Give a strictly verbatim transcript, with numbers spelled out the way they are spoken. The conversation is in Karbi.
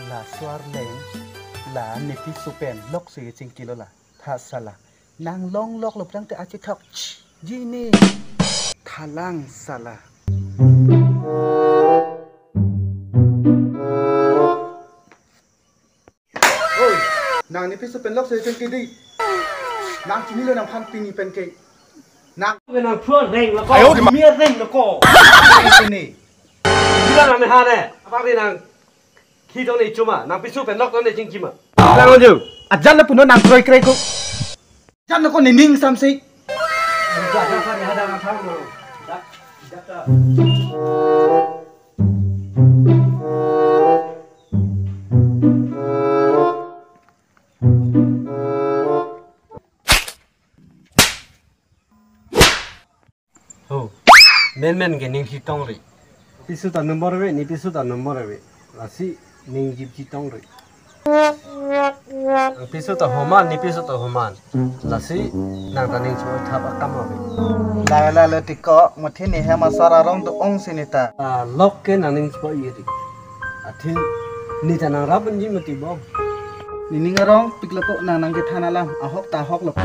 Laso arleng la nepiso pen lok si chingkilo la. Tha sala. Nang longlok lo prang te achethok. Ch, jini. Thalang sala. Oi, nang nepiso pen lok si chingki di. Nang chinilo nangphan pini pen ke. Nang. Nang phu reng lo ko. Ayo, di ma- Mi reng lo ko. Pini. Bilang nang ha ne. Apa ni nang? Khi tong ne chuma, nang piso pen lok tong ne chingki ma. Lang jo. Ajan na puno nang kroi kroi ko. Jan na ko nining samsi. Ho, menmen ke ning si tong ri. Piso ta number ve, nepiso ta number ve. Lasi ning jip si tong ri. Nang piso ta homan, nepiso ta homan. Lasi nang ta ning choi thap akam ave. Lai la le tiko, muthin ni hem asar arong do ong si neta. Ah, lok ke nang ning choi ye ri. Athe neta nang rap ji mati bo. Nining arong pik lo ko nang nang kethan alam, ahok ta ahok lo ko.